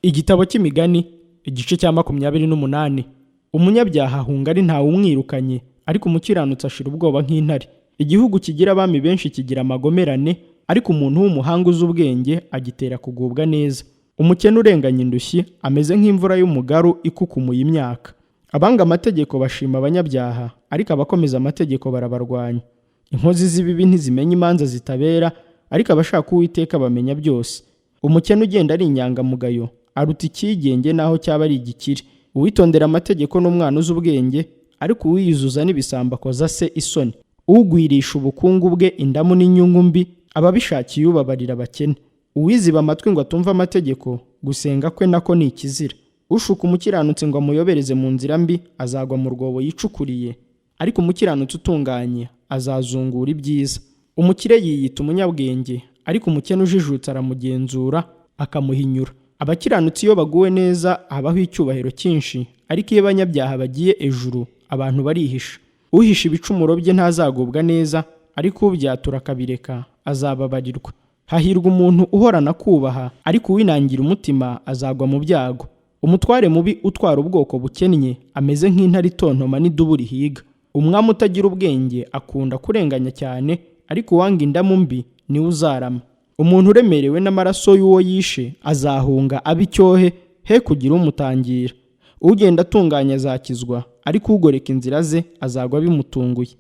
Igitabo cy'Imigani, igice cya 28. Umunyabyaha ahunga ari ntawe umwirukanye, ariko umukiranutsi ashira ubwoba nk'intare. Igihugu kigira abami benshi kigira amagomerane, ariko umuntu w'umuhanga uzi ubwenge agitera kugubwa neza. Umukene urenganya indushyi ameze nk'imvura y'umugaru ikukumuye imyaka. Abanga amategeko bashima abanyabyaha, ariko abakomeza amategeko barabarwanya. Inkozi z'ibibi ntizimenya imanza zitabera, ariko abashaka Uwiteka bamenya byose. Umukene ugenda ari inyangamugayo aruta icyigenge naho cyaba ari igikire. Uwitondera amategeko n'umwana uzi ubwenge, ariko uwiyuzuza n'ibisambo akoza se isoni. Ugwirisha ubukungu bwe indamu n'inyungu mbi aba abishakiye ubabarira abakene. Uwiziba amatwi ngo atumve amategeko, gusenga kwe nako ni ikizira. Ushuka umukiranutsi ngo amuyobereze mu nzira mbi azagwa mu rwobo yicukuriye, ariko umukiranutsi utunganye azazungura ibyiza. Umukire yiyita umunyabwenge, ariko umukene ujijutse aramugenzura akamuhinyura. Abakiranutsi iyo baguwe neza habaho icyubahiro cyinshi, ariko iyo abanyabyaha bagiye ejuru abantu barihisha. Uhisha ibicumuro bye ntazagubwa neza, ariko ubyatura akabireka azababarirwa. Hahirwa umuntu uhorana kubaha, ariko uwinangira umutima azagwa mu byago. Umutware mubi utwara ubwoko bukennye ameze nk'intare itontoma n'idubu rihiga. Umwami utagira ubwenge akunda kurenganya cyane, ariko uwanga indamu mbi niwe uzarama. Umuntu uremerewe n'amaraso y'uwo yishe azahunga abe icyohe, he kugira umutangira. Ugenda atunganye azakizwa, ariko ugoreka inzira ze azagwa bimutunguye.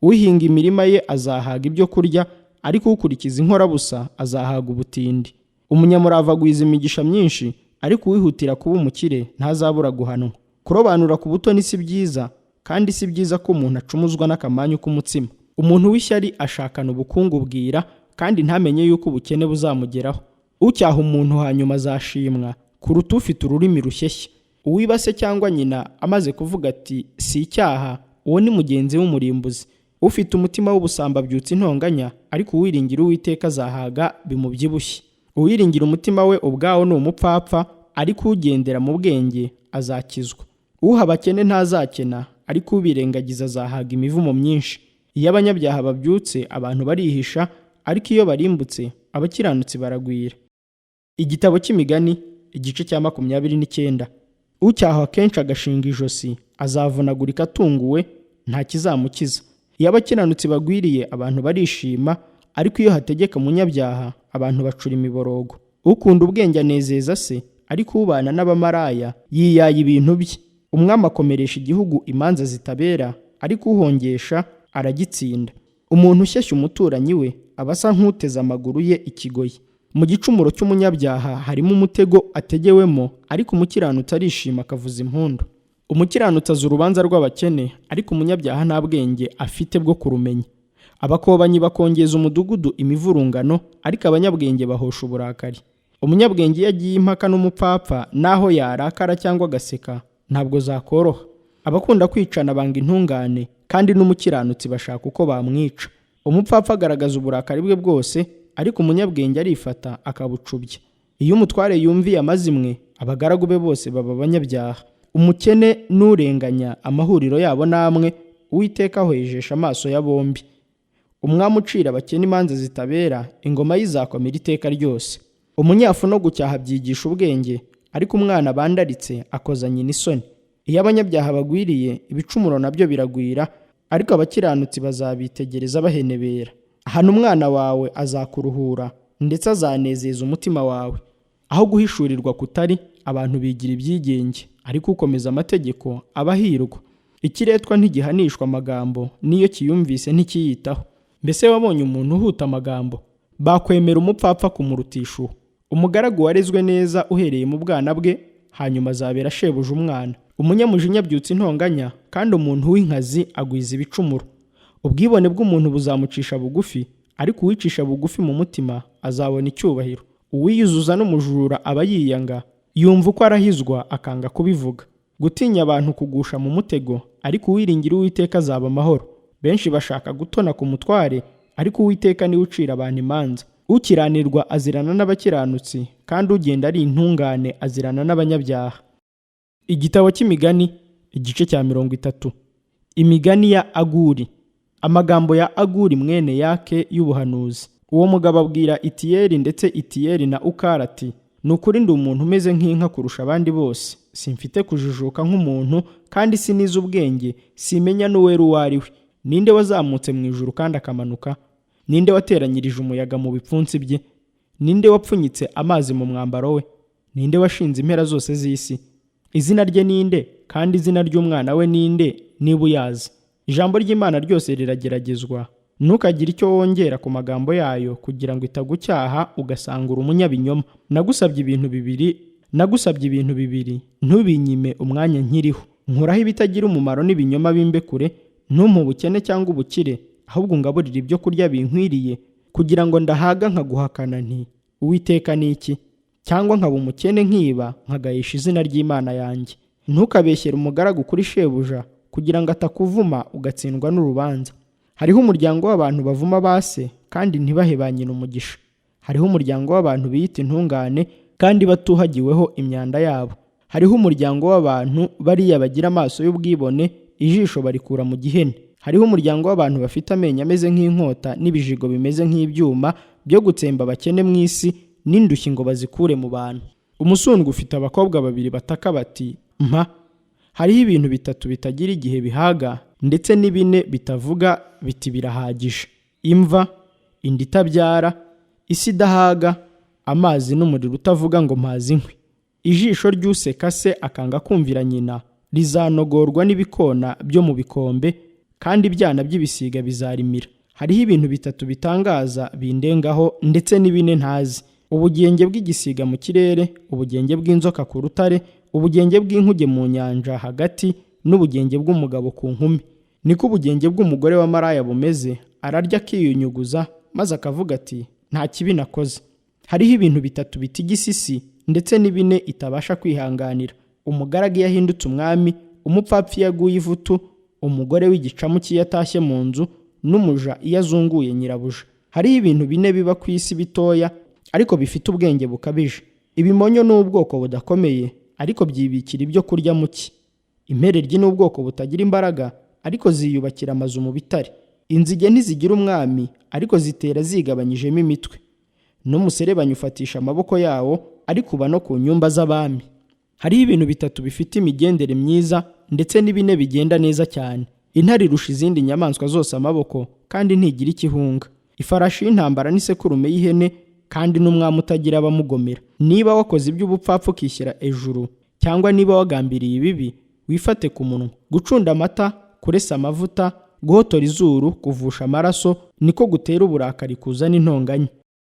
Uhinga imirima ye azahaga ibyo kurya, ariko ukurikiza inkorabusa azahaga ubutindi. Umunyamurava agwiza imigisha myinshi, ariko uwihutira kuba umukire ntazabura guhanwa. Kurobanura ku butoni si byiza, kandi si byiza ko umuntu acumuzwa n'akamanyu k'umutsima. Umuntu w'ishyari ashakana ubukungu bwira, kandi ntamenye yuko ubukene buzamugeraho. Ucyaha umuntu hanyuma azashimwa kuruta ufite ururimi rushyeshya. Uwiba se cyangwa nyina amaze kuvuga ati si icyaha, uwo ni mugenzi w'umurimbuzi. Ufite umutima w'ubusambo abyutsa intonganya, ariko uwiringira Uwiteka azahaga bimubyibushye. Uwiringira umutima we ubwawo ni umupfapfa, ariko ugendera mu bwenge azakizwa. Uha abakene ntazakena, ariko ubirengagiza azahaga imivumo myinshi. Iyo abanyabyaha babyutse abantu barihisha, ariko iyo barimbutse abakiranutsi baragwira. Igitabo cy'Imigani, igice cya 29. Ucyahwa kenshi agashinga ijosi azavunagurika atunguwe, nta kizamukiza. Iyo abakiranutsi bagwiriye abantu barishima, ariko iyo hategeka umunyabyaha abantu bacura imiborogo. Ukunda ubwenge anezeza se, ariko ubana n'abamaraya yiyaye ibintu bye. Umwami akomeresha igihugu imanza zitabera, ariko uhongesha aragitsinda. Umuntu ushyeshya umuturanyi we aba asa nk'uteze amaguru ye ikigoyi. Mu gicumuro cy'umunyabyaha harimo umutego ategewemo, ariko umukiranutsi arishima akavuza impundu. Umukiranutsi azi urubanza rw'abakene, ariko umunyabyaha nta bwenge afite bwo kurumenya. Abakobanyi bakongeza umudugudu imivurungano, ariko abanyabwenge bahosha uburakari. Umunyabwenge iyo agiye impaka n'umupfapfa, naho yarakara cyangwa agaseka ntabwo zakoroha. Abakunda kwicana banga intungane, kandi n'umukiranutsi bashaka uko bamwica. Umupfapfa agaragaza uburakari bwe bwose, ariko umunyabwenge arifata akabucubya. Iyo umutware yumviye amazimwe, abagaragu be bose baba abanyabyaha. Umukene n'urenganya amahuriro yabo n'amwe, Uwiteka ahwejesha amaso ya bombi. Umwami ucira abakene imanza zitabera, ingoma ye izakomera iteka ryose. Umunyafu no gucyaha byigisha ubwenge, ariko umwana bandaritse akoza nyina isoni. Iyo abanyabyaha bagwiriye, ibicumuro nabyo biragwira, ariko abakiranutsi bazabitegereza bahenebera. Hana umwana wawe azakuruhura, ndetse azanezeza umutima wawe. Aho guhishurirwa kutari, abantu bigira ibyigenge, ariko ukomeza amategeko aba ahirwa. Ikiretwa ntigihanishwa amagambo, n'iyo kiyumvise ntikiyitaho. Mbese wabonye umuntu uhuta amagambo? Bakwemera umupfapfa kumurutisha uwo. Umugaragu warezwe neza uhereye mu bwana bwe, hanyuma azabera shebuja umwana. Umunyamujinya abyutsa intonganya, kandi umuntu w'inkazi agwiza ibicumuro. Ubwibone bw'umuntu buzamucisha bugufi, ariko uwicisha bugufi mu mutima azabona icyubahiro. Uwiyuzuza n'umujura aba yiyanga, yumva uko arahizwa akanga kubivuga. Gutinya abantu kugusha mu mutego, ariko uwiringira Uwiteka azaba amahoro. Benshi bashaka gutona ku mutware, ariko Uwiteka niwe ucira abantu imanza. Ukiranirwa azirana n'abakiranutsi, kandi ugenda ari intungane azirana n'abanyabyaha. Igitabo cy'Imigani, igice cya 30. Imigani ya Aguri. Amagambo ya Aguri mwene Yake y'ubuhanuzi. Uwo mugabo abwira Itiyeli ndetse Itiyeli na Ukara ati: Ni ukuri ndi umuntu umeze nk'inka kurusha abandi bose, simfite kujijuka nk'umuntu, kandi sinize ubwenge, simenya n'uwera uwo ari we. Ninde wazamutse mu ijuru kandi akamanuka? Ninde wateranyirije umuyaga mu bipfunsi bye? Ninde wapfunyitse amazi mu mwambaro we? Ninde washinze impera zose z'isi? Izina rye ninde, kandi izina ry'umwana we ninde, niba uyazi? Ijambo ry'Imana ryose rirageragezwa, ntukagire icyo wongera ku magambo yayo, kugira ngo itagucyaha ugasanga uri umunyabinyoma. Nagusabye ibintu bibiri, nagusabye ibintu bibiri, ntubinyime umwanya nkiriho. Nkuraho ibitagira umumaro n'ibinyoma bimbe kure, ntumpe ubukene cyangwa ubukire, ahubwo ungaburire ibyo kurya binkwiriye, kugira ngo ndahaga nkaguhakana nti Uwiteka ni iki? Cyangwa nkaba umukene nkiba, nkagayisha izina ry'Imana yanjye. Ntukabeshyere umugaragu kuri shebuja, kugira ngo atakuvuma ugatsindwa n'urubanza. Hariho umuryango w'abantu bavuma ba se, kandi ntibahe ba nyina umugisha. Hariho umuryango w'abantu biyita intungane, kandi batuhagiweho imyanda yabo. Hariho umuryango w'abantu bariya bagira amaso y'ubwibone, ijisho barikura mu gihene. Hariho umuryango w'abantu bafite amenyo ameze nk'inkota n'ibijigo bimeze nk'ibyuma byo gutsemba abakene mu isi, n'indushyi ngo bazikure mu bantu. Umusundwa ufite abakobwa babiri bataka bati mpa. Hariho ibintu bitatu bitagira igihe bihaga, ndetse n'ibine bitavuga biti birahagije: imva, inda itabyara, isi idahaga, amazi n'umuriro utavuga ngo mpazi inkwi. Ijisho ry'useka se akanga kumvira nyina rizanogorwa n'ibikona byo mu bikombe, kandi ibyana by'ibisiga bizarimira. Hariho ibintu bitatu bitangaza bindengaho, ndetse n'ibine ntazi: ubugenge bw'igisiga mu kirere, ubugenge bw'inzoka ku rutare, ubugenge bw'inkuge mu nyanja hagati, n'ubugenge bw'umugabo ku nkumi. Niko ubugenge bw'umugore wa maraya bumeze, ararya akiyunyuguza, maze akavuga ati nta kibi nakoze. Hariho ibintu bitatu bitigisa isi, ndetse n'ibine itabasha kwihanganira: umugaragu iyo ahindutse umwami, umupfapfa iyo aguye ivutu, umugore w'igicamuke iyo atashye mu nzu, n'umuja iyo azunguye nyirabuja. Hariho ibintu bine biba ku isi bitoya, ariko bifite ubwenge bukabije. Ibimonyo ni ubwoko budakomeye, ariko byibikira ibyo kurya mu cyi. Impereryi ni ubwoko butagira imbaraga, ariko ziyubakira amazu mu bitare. Inzige ntizigira umwami, ariko zitera zigabanyijemo imitwe. N'umuserebanya ufatisha amaboko yawo, ariko uba no ku nyumba z'abami. Hariho ibintu bitatu bifite imigendere myiza, ndetse n'ibine bigenda neza cyane. Intare irusha izindi nyamaswa zose amaboko, kandi ntigira icyo ihunga. Ifarashi y'intambara n'isekurume y'ihene, kandi n'umwami utagira abamugomera. Niba wakoze iby'ubupfapfa ukishyira ejuru, cyangwa niba wagambiriye ibibi, wifate ku munwa. Gucunda amata, kuresa amavuta, guhotora izuru, kuvusha amaraso, niko gutera uburakari kuzana intonganya.